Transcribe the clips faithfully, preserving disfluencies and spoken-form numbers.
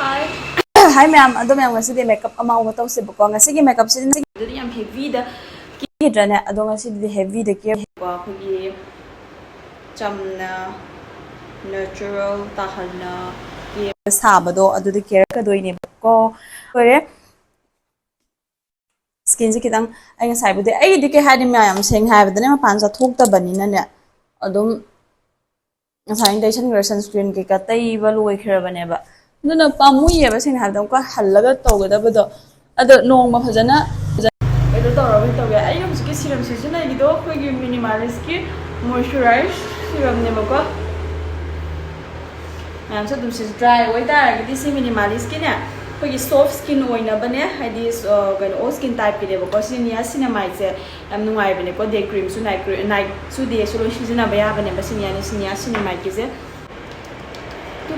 Hi ꯃꯌꯥꯝ, ꯑꯗꯣ ꯃꯌꯥꯝ, ꯉꯁꯤꯗꯤ ꯃꯦꯀꯞ ꯑꯃ ꯑꯃ ꯇꯧꯁꯦꯕꯀꯣ꯫ ꯉꯁꯤꯒꯤ ꯃꯦꯀꯞꯁꯤꯗꯤ ꯑꯗꯨꯗꯤ ꯌꯥꯝ ꯍꯦꯚꯤꯗ ꯀꯦꯗ꯭ꯔꯅꯦ, ꯑꯗꯣ ꯉꯁꯤꯗꯤ ꯍꯦꯚꯤꯗ ꯀꯦ ꯑꯩꯈꯣꯏꯒꯤ ꯆꯝꯅ ꯅꯦꯆꯔꯦꯜ ꯇꯥꯍꯟꯅ ꯀꯦ ꯁꯥꯕꯗꯣ ꯑꯗꯨꯗꯤ ꯀꯦꯔꯛꯀꯗꯣꯏꯅꯦꯕꯀꯣ꯫ ꯂꯣꯏꯔꯦ꯫ ꯁ꯭ꯀꯤꯟꯁꯦ ꯈꯤꯇꯪ, ꯑꯩ ꯉꯁꯥꯏꯕꯨꯗꯤ, ꯑꯩꯒꯤꯗꯤ ꯀꯩ ꯍꯥꯏꯅꯤ ꯃꯌꯥꯝ, ꯁꯦꯡꯅ ꯍꯥꯏꯕꯗꯅꯦ, ꯃꯄꯥꯟ ꯆꯠꯊꯣꯛꯇꯕꯅꯤꯅꯅꯦ, ꯑꯗꯨꯝ ꯉꯁꯥꯏ ꯇꯩꯁꯟꯈ꯭ꯔꯦ, ꯁꯟꯁꯀ꯭ꯔꯤꯟ ꯀꯩꯀꯥ ꯇꯩꯕ ꯂꯣꯏꯈ꯭ꯔꯕꯅꯦꯕ꯫ ꯑꯗꯨꯅ ꯄꯥꯝꯃꯨꯏꯌꯦꯕ, ꯁꯦꯡꯅ ꯍꯥꯏꯕꯗ ꯑꯃꯨꯛꯀ ꯍꯜꯂꯒ ꯇꯧꯒꯗꯕꯗꯣ꯫ ꯑꯗꯣ ꯅꯣꯡꯃ ꯐꯖꯅ, ꯐꯖꯅ ꯀꯩꯅꯣ ꯇꯧꯔꯒ ꯇꯧꯒꯦ꯫ ꯑꯩꯅ ꯍꯧꯖꯤꯛꯀꯤ ꯁꯤꯔꯝ ꯁꯤꯖꯤꯟꯅꯩꯒꯤꯗꯣ ꯑꯩꯈꯣꯏꯒꯤ ꯃꯤꯅꯤꯃꯥꯂꯤꯁꯀꯤ ꯃꯣꯏꯆꯔꯥꯏꯖ ꯁꯤꯔꯝꯅꯦꯕꯀꯣ꯫ ꯃꯌꯥꯝꯁꯨ ꯑꯗꯨꯝ ꯁꯤꯁꯨ ꯗ꯭ꯔꯥꯏ ꯑꯣꯏꯇꯥꯔꯒꯗꯤ ꯁꯤ ꯃꯤꯅꯤꯃꯥꯂꯤꯁꯀꯤꯅꯦ, ꯑꯩꯈꯣꯏꯒꯤ ꯁꯣꯐ ꯁ꯭ꯀꯤꯟ ꯑꯣꯏꯅꯕꯅꯦ, ꯍꯥꯏꯗꯤ, ꯑ, ꯀꯩꯅꯣ, ꯑꯣꯜ ꯁ꯭ꯀꯤꯟ ꯇꯥꯏꯞꯀꯤꯅꯦꯕꯀꯣ꯫ ꯁꯤ ꯅꯤꯌꯥꯁꯤꯅꯥꯃꯥꯏꯠꯁꯦ ꯌꯥꯝ ꯅꯨꯡꯉꯥꯏꯕꯅꯦꯀꯣ, ꯗꯦ ꯀ꯭ꯔꯤꯝꯁꯨ, ꯅꯥꯏꯠ ꯀ꯭ꯔꯤꯝ, ꯅꯥꯏꯠꯁꯨ, ꯗꯦꯁꯨ ꯂꯣꯏ ꯁꯤꯖꯤꯟꯅꯕ ꯌꯥꯕꯅꯦꯕ ꯁꯤ ꯅꯤꯌꯥ-, ꯁꯤ ꯅꯤꯌꯥꯁꯤꯅꯥꯃꯥꯏꯠꯀꯤꯁꯦ꯫ ꯇꯨ,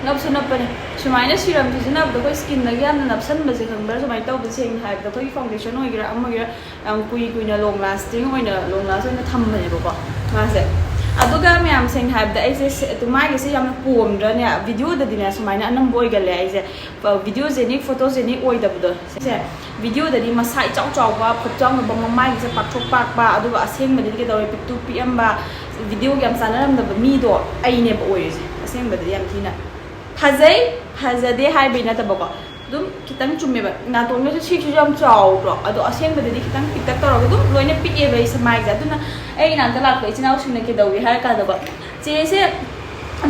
ꯅꯞꯁꯨ ꯅꯞꯄꯅꯦ꯫ ꯁꯨꯃꯥꯏꯅ ꯁꯤꯔꯝ ꯁꯤꯖꯤꯟꯅꯕꯗꯣ ꯑꯩꯈꯣꯏ ꯁ꯭ꯀꯤꯟꯗꯒꯤ ꯌꯥꯝꯅ ꯅꯞꯁꯟꯕꯁꯦ, ꯈꯪꯕ꯭ꯔꯥ? ꯁꯨꯃꯥꯏꯅ ꯇꯧꯕꯁꯦ, ꯁꯦꯡꯅ ꯍꯥꯏꯕꯗ ꯑꯩꯈꯣꯏꯒꯤ ꯐꯥꯎꯟꯗꯦꯁꯟ ꯑꯣꯏꯒꯦꯔꯥ ꯑꯃ ꯑꯣꯏꯒꯦꯔꯥ, ꯌꯥꯝ ꯀꯨꯏ ꯀꯨꯏꯅ ꯂꯣꯡ ꯂꯥꯁꯇꯤꯡ ꯑꯣꯏꯅ, ꯂꯣꯡ ꯂꯥꯁ ꯑꯣꯏꯅ ꯊꯝꯕꯅꯦꯕꯀꯣ ꯃꯥꯁꯦ꯫ ꯑꯗꯨꯒ ꯃꯌꯥꯝ, ꯁꯦꯡꯅ ꯍꯥꯏꯕꯗ ꯑꯩꯁꯦ ꯁꯦ-, ꯑꯗꯨ ꯃꯥꯏꯒꯁꯦ ꯌꯥꯝꯅ ꯄꯣꯝꯗ꯭ꯔꯅꯦ? ꯚꯤꯗꯤꯑꯣꯗꯗꯤꯅꯦ ꯁꯨꯃꯥꯏꯅ ꯑꯅꯝꯕ ꯑꯣꯏꯒꯜꯂꯦ ꯑꯩꯁꯦ꯫ ꯚꯤꯗꯤꯑꯣꯖꯦꯅꯤꯛ, ꯐꯣꯇꯣꯖꯦꯅꯤꯛ ꯑꯣꯏꯗꯕꯗꯣ ꯁꯤꯁꯦ꯫ ꯚꯤꯗꯤꯑꯣꯗꯗꯤ ꯃꯁꯥ ꯏꯆꯥꯎ ꯆꯥꯎꯕ, ꯐꯨꯠ ꯆꯥꯎꯅꯕ, ꯃꯃꯥꯏꯒꯁꯦ ꯄꯥꯛꯊꯣꯛ ꯄꯥꯛꯄ, ꯑꯗꯨꯒ ꯑꯁꯦꯡꯕꯗꯗꯤ ꯀꯩꯗꯧꯔꯦ, ꯄꯤꯛꯇꯨ ꯄꯤꯛꯑꯝꯕ, ꯚꯤꯗꯤꯑꯣꯒ ꯌꯥꯝ ꯆꯥꯟꯅꯔꯝꯗꯕ ꯃꯤꯗꯣ ꯑꯩꯅꯦꯕ ꯑꯣꯏꯔꯤꯁꯦ꯫ ꯑꯁꯦꯡꯕꯗꯗꯤ ꯌꯥꯝ ꯊꯤꯅ ꯐꯖꯩ, ꯐꯖꯗꯦ ꯍꯥꯏꯕꯩ ꯅꯠꯇꯕꯀꯣ, ꯑꯗꯨꯝ ꯈꯤꯇꯪ ꯆꯨꯝꯃꯦꯕ꯫ ꯅꯥꯇꯣꯟꯒꯁꯦ ꯁꯤꯁꯨ ꯌꯥꯝ ꯆꯥꯎꯗ꯭ꯔꯣ? ꯑꯗꯣ ꯑꯁꯦꯡꯕꯗꯗꯤ ꯈꯤꯇꯪ ꯄꯤꯛꯇꯛ ꯇꯧꯔꯒ ꯑꯗꯨꯝ ꯂꯣꯏꯅ ꯄꯤꯛꯑꯦꯕ ꯑꯩꯁꯦ ꯃꯥꯏꯁꯦ꯫ ꯑꯗꯨꯅ ꯑꯩ ꯏꯅꯥꯛꯇ ꯂꯥꯛꯄ ꯏꯆꯤꯟ ꯏꯅꯥꯎꯁꯤꯡꯅ ꯀꯩꯗꯧꯏ ꯍꯥꯏꯔ ꯀꯥꯟꯗꯀꯣ, "ꯆꯦꯁꯦ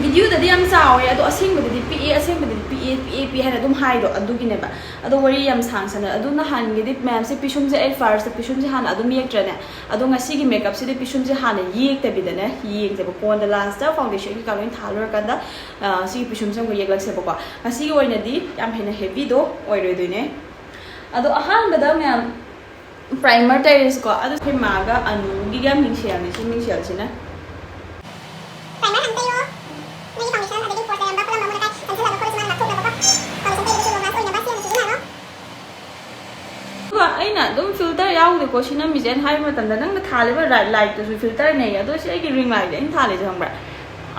ꯚꯤꯗꯤꯑꯣꯗꯗꯤ ꯌꯥꯝ ꯆꯥꯎꯋꯦ, ꯑꯗꯣ ꯑꯁꯦꯡꯕꯗꯗꯤ ꯄꯤꯛꯑꯦ, ꯑꯁꯦꯡꯕꯗꯗꯤ ꯄꯤꯛꯑꯦ, ꯄꯤꯛꯑꯦ, ꯄꯤꯛꯑꯦ" ꯍꯥꯏꯅ ꯑꯗꯨꯝ ꯍꯥꯏꯗꯣ꯫ ꯑꯗꯨꯒꯤꯅꯦꯕ꯫ ꯑꯗꯣ ꯋꯥꯔꯤ ꯌꯥꯝ ꯁꯥꯡ ꯁꯥꯡꯅ, ꯑꯗꯨ ꯅꯍꯥꯟꯒꯤꯗꯤ ꯃꯌꯥꯝꯁꯦ ꯄꯤꯁꯨꯝꯁꯦ, ꯑꯩ ꯐꯥꯔꯁꯇ ꯄꯤꯁꯨꯝꯁꯦ ꯍꯥꯟꯅ ꯑꯗꯨꯝ ꯌꯦꯛꯇ꯭ꯔꯅꯦ? ꯑꯗꯣ ꯉꯁꯤꯒꯤ ꯃꯦꯀꯞꯁꯤꯗꯤ ꯄꯤꯁꯨꯝꯁꯦ ꯍꯥꯟꯅ ꯌꯦꯛꯇꯕꯤꯗꯅꯦ, ꯌꯦꯡꯁꯦꯕ꯫ ꯀꯣꯟꯗ ꯂꯥꯁꯇ ꯐꯥꯎꯟꯗꯦꯁꯟ ꯀꯩꯀꯥ ꯂꯣꯏ ꯊꯥ ꯂꯣꯏꯔꯀꯥꯟꯗ, ꯑ, ꯁꯤꯒꯤ ꯄꯤꯁꯨꯝꯁꯦ ꯑꯃꯨꯛ ꯌꯦꯛꯂꯛꯁꯦꯕꯀꯣ꯫ ꯉꯁꯤꯒꯤ ꯑꯣꯏꯅꯗꯤ ꯌꯥꯝ ꯍꯦꯟꯅ ꯍꯦꯚꯤꯗꯣ ꯑꯣꯏꯔꯣꯏꯗꯣꯏꯅꯦ꯫ ꯑꯗꯣ ꯑꯍꯥꯟꯕꯗ ꯃꯌꯥꯝ ꯄ꯭ꯔꯥꯏꯃꯔ ꯇꯩꯔꯁꯤꯀꯣ꯫ ꯑꯗꯨ ꯑꯩꯈꯣꯏ ꯃꯥꯒ ꯑꯅꯨꯒꯤꯒ ꯃꯤꯡꯁꯦꯜꯅꯤ, ꯁꯤ ꯃꯤꯡꯁꯦꯜꯁꯤꯅ꯫ ꯄ꯭ꯔꯥꯏꯃꯔ ꯍꯥꯟꯅ ꯇꯩꯔꯣ꯫ ꯅꯣꯏꯒꯤ ꯐꯥꯎꯟꯗꯦꯁꯟ ꯑꯗꯒꯤ ꯄꯣꯔꯁ ꯂꯩꯔꯝꯕ ꯄꯣꯠꯂꯝꯕ ꯃꯉꯣꯟꯗ ꯇꯩ-, ꯀꯟꯁꯤꯂꯔꯗꯣ ꯈꯣꯠꯂꯁꯨ ꯃꯥꯅ ꯉꯥꯛꯊꯣꯛꯅꯕꯀꯣ꯫ ꯐꯥꯎꯟꯗꯦꯁꯟ ꯇꯩꯕꯗꯁꯨ ꯂꯣꯡ ꯂꯥꯁ ꯑꯣꯏꯅꯕ ꯁꯤ ꯑꯣꯏꯅ ꯁꯤꯖꯤꯟꯅꯔꯣ꯫ ꯑꯗꯨꯒ ꯑꯩꯅ ꯑꯗꯨꯝ ꯐꯤꯜꯇꯔ ꯌꯥꯎꯗꯦꯀꯣ ꯁꯤ ꯅꯝꯃꯤꯁꯦ꯫ ꯑꯩꯅ ꯍꯥꯏꯕ ꯃꯇꯝꯗ ꯅꯪꯅ ꯊꯥꯜꯂꯤꯕ ꯔꯥꯏꯠ ꯂꯥꯏꯠꯇꯨꯁꯨ ꯐꯤꯜꯇꯔꯅꯦꯌꯦ꯫ ꯑꯗꯣ ꯁꯤ ꯑꯩꯒꯤ ꯔꯤꯡ ꯂꯥꯏꯠꯁꯦ ꯑꯩꯅ ꯊꯥꯜꯂꯤꯁꯦ, ꯈꯪꯕ꯭ꯔꯥ?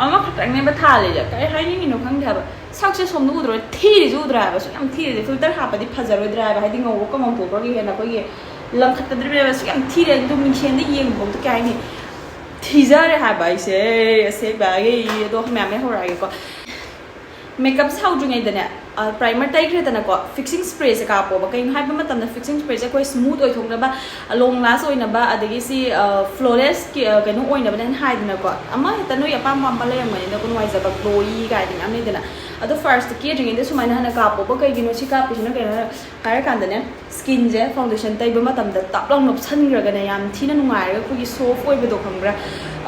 ꯑꯃꯈꯛꯇꯪꯅꯦꯕ ꯊꯥꯜꯂꯤꯁꯦ꯫ ꯀꯔꯤ ꯍꯥꯏꯅꯤꯡꯉꯤꯅꯣ ꯈꯪꯗꯦ ꯍꯥꯏꯕ꯫ ꯁꯛꯁꯦ ꯁꯣꯝꯗ ꯎꯗ꯭ꯔꯣ? ꯊꯤꯔꯤꯁꯦ ꯎꯗ꯭ꯔꯣ ꯍꯥꯏꯕ? ꯁꯨꯛ ꯌꯥꯝ ꯊꯤꯔꯤꯁꯦ꯫ ꯐꯤꯜꯇꯔ ꯍꯥꯞꯄꯗꯤ ꯐꯖꯔꯣꯏꯗ꯭ꯔꯥ ꯍꯥꯏꯕ? ꯍꯥꯏꯗꯤ ꯉꯧꯕ ꯀꯃꯥꯎ ꯊꯣꯛꯄꯒꯤ ꯍꯦꯟꯅ ꯑꯩꯈꯣꯏꯒꯤ ꯂꯪꯈꯠꯀꯗ꯭ꯔꯤꯕꯅꯦꯕ꯫ ꯁꯨꯛ ꯌꯥꯝ ꯊꯤꯔꯦ꯫ ꯑꯗꯨꯝ ꯃꯤꯡꯁꯦꯟꯗ ꯌꯦꯡꯕꯐꯥꯎꯗ ꯀꯩ ꯍꯥꯏꯅꯤ, ꯊꯤꯖꯔꯦ ꯍꯥꯏꯕ ꯑꯩꯁꯦ ꯑꯁꯦꯡꯕꯒꯤ꯫ ꯑꯗꯣ ꯃꯌꯥꯝ ꯂꯩꯍꯧꯔꯛꯑꯒꯦꯀꯣ꯫ ꯃꯦꯀꯞꯁꯦ ꯍꯧꯗ꯭ꯔꯤꯉꯩꯗꯅꯦ, ꯄ꯭ꯔꯥꯏꯃꯔ ꯇꯩꯈ꯭ꯔꯦꯗꯅꯀꯣ, ꯐꯤꯛꯁꯤꯡ ꯁ꯭ꯄ꯭ꯔꯦꯁꯦ ꯀꯥꯞꯄꯣꯕ꯫ ꯀꯩꯅꯣ ꯍꯥꯏꯕ ꯃꯇꯝꯗ, ꯐꯤꯛꯁꯤꯡ ꯁ꯭ꯄ꯭ꯔꯦꯁꯦ ꯑꯩꯈꯣꯏ ꯁ꯭ꯃꯨꯠ ꯑꯣꯏꯊꯣꯛꯅꯕ, ꯂꯣꯡ ꯂꯥꯁ ꯑꯣꯏꯅꯕ, ꯑꯗꯒꯤ ꯁꯤ ꯐ꯭ꯂꯣꯂꯦꯁ ꯀꯩꯅꯣ ꯑꯣꯏꯅꯕꯅꯦꯅ ꯍꯥꯏꯗꯅꯀꯣ꯫ ꯑꯃ ꯍꯦꯛꯇ ꯅꯣꯏ ꯑꯄꯥꯝ ꯄꯥꯝꯕ ꯂꯩꯔꯝꯒꯅꯤꯅꯀꯣ, ꯅꯨꯡꯉꯥꯏꯖꯕ ꯒ꯭ꯂꯣꯌꯤ ꯀꯥꯏꯗꯅ ꯌꯥꯝ ꯂꯩꯗꯅ꯫ ꯑꯗꯣ ꯐꯥꯔꯁꯇ ꯀꯦꯗ꯭ꯔꯤꯉꯩꯗ ꯁꯨꯃꯥꯏꯅ ꯍꯥꯟꯅ ꯀꯥꯞꯄꯣꯕ꯫ ꯀꯩꯒꯤꯅꯣ ꯁꯤ ꯀꯥꯞꯄꯤꯁꯤꯅ? ꯀꯩꯅꯣ ꯍꯥꯏꯔꯀꯥꯟꯗꯅꯦ, ꯁ꯭ꯀꯤꯟꯁꯦ ꯐꯥꯎꯟꯗꯦꯁꯟ ꯇꯩꯕ ꯃꯇꯝꯗ ꯇꯞ ꯂꯥꯎ ꯅꯞꯁꯟꯈ꯭ꯔꯒꯅꯦ, ꯌꯥꯝ ꯊꯤꯅ ꯅꯨꯡꯉꯥꯏꯔꯒ ꯑꯩꯈꯣꯏꯒꯤ ꯁꯣꯐ ꯑꯣꯏꯕꯗꯣ ꯈꯪꯕ꯭ꯔꯥ?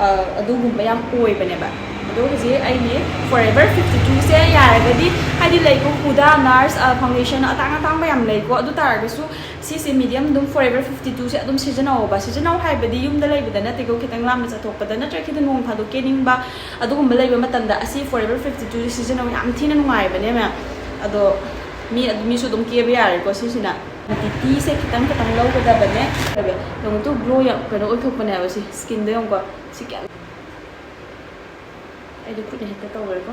ꯑ, ꯑꯗꯨꯒꯨꯝꯕ ꯌꯥꯝ ꯑꯣꯏꯕꯅꯦꯕ꯫ ꯑꯗꯣ ꯍꯧꯖꯤꯛ ꯑꯩꯒꯤ Forever fifty twoꯁꯦ ꯌꯥꯔꯒꯗꯤ, ꯍꯥꯏꯗꯤ ꯂꯩꯀꯣ, ꯍꯨꯗꯥ, ꯅꯥꯔꯁ, ꯑ, ꯐꯥꯎꯟꯗꯦꯁꯟ ꯑꯇꯥꯡ ꯑꯇꯥꯡꯕ ꯌꯥꯝ ꯂꯩꯀꯣ꯫ ꯑꯗꯨ ꯇꯥꯔꯒꯁꯨ ꯁꯤꯁꯦ ꯃꯤꯗꯤꯌꯝ ꯑꯗꯨꯝ Forever fifty twoꯁꯦ ꯑꯗꯨꯝ ꯁꯤꯖꯤꯟꯅꯧꯕ꯫ ꯁꯤꯖꯤꯟꯅꯧ ꯍꯥꯏꯕꯗꯤ ꯌꯨꯝꯗ ꯂꯩꯕꯗ ꯅꯠꯇꯦꯀꯣ, ꯈꯤꯇꯪ ꯂꯥꯞꯅ ꯆꯠꯊꯣꯛꯄꯗ ꯅꯠꯇ꯭ꯔꯒ ꯈꯤꯇꯪ ꯅꯣꯡ ꯐꯥꯗꯣꯛ ꯀꯦꯅꯤꯡꯕ ꯑꯗꯨꯒꯨꯝꯕ ꯂꯩꯕ ꯃꯇꯝꯗ ꯑꯁꯤ Forever fifty twoꯁꯦ ꯁꯤꯖꯤꯟꯅꯧ꯫ ꯌꯥꯝ ꯊꯤꯅ ꯅꯨꯡꯉꯥꯏꯕꯅꯦ ꯃꯌꯥꯝ꯫ ꯑꯗꯣ ꯃꯤ, ꯃꯤꯁꯨ ꯑꯗꯨꯝ ꯀꯦꯕ ꯌꯥꯔꯦꯀꯣ ꯁꯤꯁꯤꯅ꯫ ꯀ꯭ꯋꯥꯟꯇꯤꯇꯤꯁꯦ ꯈꯤꯇꯪ ꯈꯤꯇꯪ ꯂꯧꯒꯗꯕꯅꯦ꯫ ꯌꯦꯡꯉꯨ ꯇꯨ, ꯒ꯭ꯂꯣ ꯌꯥꯝ ꯀꯩꯅꯣ ꯑꯣꯏꯊꯣꯛꯄꯅꯦꯕ ꯁꯤ ꯁ꯭ꯀꯤꯟꯗꯣ꯫ ꯌꯦꯡꯉꯨꯀꯣ, ꯁꯤ ꯀꯌꯥꯝ, ꯑꯩꯗꯤ ꯈꯨꯠꯅ ꯍꯦꯛꯇ ꯇꯧꯔꯦꯀꯣ꯫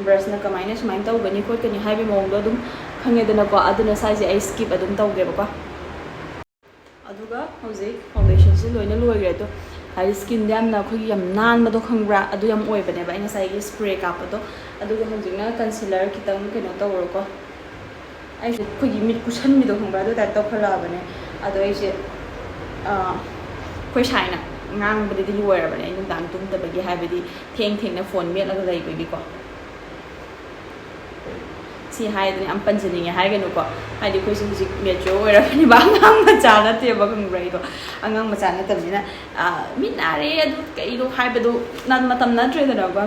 ꯕ꯭ꯔꯁꯅ ꯀꯃꯥꯏꯅ ꯁꯨꯃꯥꯏꯅ ꯇꯧꯒꯅꯤ ꯈꯣꯠꯀꯅꯤ ꯍꯥꯏꯕꯒꯤ ꯃꯑꯣꯡꯗꯣ ꯑꯗꯨꯝ ꯈꯪꯉꯦꯗꯅꯀꯣ꯫ ꯑꯗꯨꯅ ꯁ꯭ꯋꯥꯏꯁꯦ ꯑꯩ ꯁ꯭ꯀꯤꯞ ꯑꯗꯨꯝ ꯇꯧꯒꯦꯕꯀꯣ꯫ ꯑꯗꯨꯒ ꯍꯧꯖꯤꯛ ꯐꯥꯎꯟꯗꯦꯁꯟꯁꯦ ꯂꯣꯏꯅ ꯂꯣꯏꯈ꯭ꯔꯦ꯫ ꯑꯗꯣ ꯍꯥꯏꯗꯤ ꯁ꯭ꯀꯤꯟꯗ ꯌꯥꯝꯅ ꯑꯩꯈꯣꯏꯒꯤ ꯌꯥꯝ ꯅꯥꯟꯕꯗꯣ ꯈꯪꯕ꯭ꯔꯥ? ꯑꯗꯨ ꯌꯥꯝ ꯑꯣꯏꯕꯅꯦꯕ ꯑꯩ ꯉꯁꯥꯏꯒꯤ ꯁ꯭ꯄ꯭ꯔꯦ ꯀꯥꯞꯄꯗꯣ꯫ ꯑꯗꯨꯒ ꯍꯧꯖꯤꯛꯅ ꯀꯟꯁꯤꯂꯔ ꯈꯤꯇꯪ ꯀꯩꯅꯣ ꯇꯧꯔꯣꯀꯣ꯫ ꯑꯩꯁꯦ ꯑꯩꯈꯣꯏꯒꯤ ꯃꯤꯠ ꯀꯨꯁꯟꯕꯤꯗꯣ ꯈꯪꯕ꯭ꯔꯥ? ꯑꯗꯨ ꯇꯥꯏꯞ ꯇꯧꯈꯠꯂꯛꯑꯕꯅꯦ꯫ ꯑꯗꯣ ꯑꯩꯁꯦ, ꯑ, ꯑꯩꯈꯣꯏ ꯁꯥꯏꯅ ꯉꯥꯡꯕꯗꯗꯤ ꯂꯣꯏꯔꯕꯅꯦ ꯑꯩ ꯅꯨꯡꯗꯥꯡ ꯇꯨꯝꯗꯕꯒꯤ, ꯍꯥꯏꯕꯗꯤ ꯊꯦꯡ ꯊꯦꯡꯅ ꯐꯣꯟ ꯃꯦꯠꯂꯒ ꯂꯩꯕꯒꯤꯀꯣ꯫ ꯁꯤ ꯍꯥꯏꯗꯅ ꯌꯥꯝ ꯄꯟꯖꯅꯤꯡꯉꯦ ꯍꯥꯏꯒꯅꯨꯀꯣ, ꯍꯥꯏꯗꯤ ꯑꯩꯈꯣꯏꯁꯨ ꯍꯧꯖꯤꯛ ꯃꯦꯆ꯭ꯌꯣꯔ ꯑꯣꯏꯔꯕꯅꯦꯕ, ꯑꯉꯥꯡ ꯃꯆꯥ ꯅꯠꯇꯦꯕ, ꯈꯪꯕ꯭ꯔꯥ? ꯑꯩꯗꯣ ꯑꯉꯥꯡ ꯃꯆꯥ ꯅꯠꯇꯕꯅꯤꯅ, ꯑ, ꯃꯤꯠ ꯅꯥꯔꯦ ꯑꯗꯨ ꯀꯩꯅꯣ ꯍꯥꯏꯕꯗꯣ ꯅ-, ꯃꯇꯝ ꯅꯠꯇ꯭ꯔꯦꯗꯅꯀꯣ꯫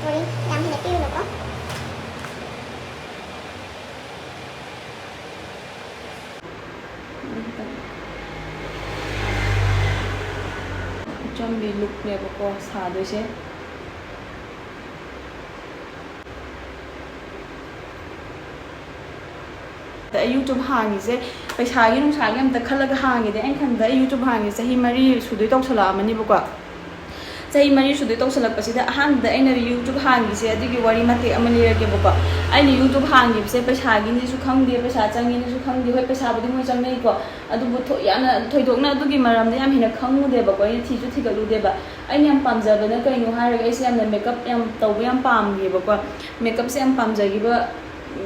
ꯁꯣꯔꯤ, ꯌꯥꯝ ꯍꯦꯟꯅ ꯄꯤꯔꯨꯅꯨꯀꯣ꯫ ꯑꯆꯝꯕꯤ ꯂꯨꯛꯅꯦꯕꯀꯣ ꯁꯥꯗꯣꯏꯁꯦ꯫ ꯑꯗ ꯑꯩ YouTube ꯍꯥꯡꯉꯤꯁꯦ ꯄꯩꯁꯥꯒꯤ ꯅꯨꯡꯁꯥꯒꯤ ꯑꯝꯇ ꯈꯜꯂꯒ ꯍꯥꯡꯉꯤꯗꯤ, ꯑꯩꯅ ꯈꯟꯕꯗ ꯑꯩ YouTube ꯍꯥꯡꯉꯤꯁꯦ ꯆꯍꯤ ꯃꯔꯤ ꯁꯨꯗꯣꯏ ꯇꯧꯁꯜꯂꯛꯑꯃꯅꯤꯕꯀꯣ꯫ ꯆꯍꯤ ꯃꯔꯤ ꯁꯨꯗꯣꯏ ꯇꯧꯁꯜꯂꯛꯄꯁꯤꯗ ꯑꯍꯥꯟꯕꯗ ꯑꯩꯅ YouTube ꯍꯥꯡꯈꯤꯁꯦ ꯑꯗꯨꯒꯤ ꯋꯥꯔꯤ ꯃꯇꯦꯛ ꯑꯃ ꯂꯤꯔꯒꯦꯕꯀꯣ꯫ ꯑꯩꯅ YouTube ꯍꯥꯡꯈꯤꯕꯁꯦ ꯄꯩꯁꯥꯒꯤꯅꯤꯁꯨ ꯈꯪꯗꯦ, ꯄꯩꯁꯥ ꯆꯪꯉꯤꯅꯁꯨ ꯈꯪꯗꯦ꯫ ꯍꯣꯏ, ꯄꯩꯁꯥꯕꯨꯗꯤ ꯃꯣꯏ ꯆꯪꯅꯩꯀꯣ, ꯑꯗꯨꯕꯨ ꯊꯣ-, ꯌꯥꯝꯅ ꯊꯣꯏꯗꯣꯛꯅ ꯑꯗꯨꯒꯤ ꯃꯔꯝꯗ ꯌꯥꯝ ꯍꯦꯟꯅ ꯈꯪꯉꯨꯗꯦꯕꯀꯣ꯫ ꯑꯩꯅ ꯊꯤꯁꯨ ꯊꯤꯒꯠꯂꯨꯗꯦꯕ꯫ ꯑꯩꯅ ꯌꯥꯝ ꯄꯥꯝꯖꯕꯅ ꯀꯩꯅꯣ ꯍꯥꯏꯔꯒ, ꯑꯩꯁꯦ ꯌꯥꯝꯅ ꯃꯦꯀꯞ ꯌꯥꯝ ꯇꯧꯕ ꯌꯥꯝ ꯄꯥꯝꯈꯤꯕꯀꯣ꯫ ꯃꯦꯀꯞꯁꯦ ꯌꯥꯝ ꯄꯥꯝꯖꯈꯤꯕ,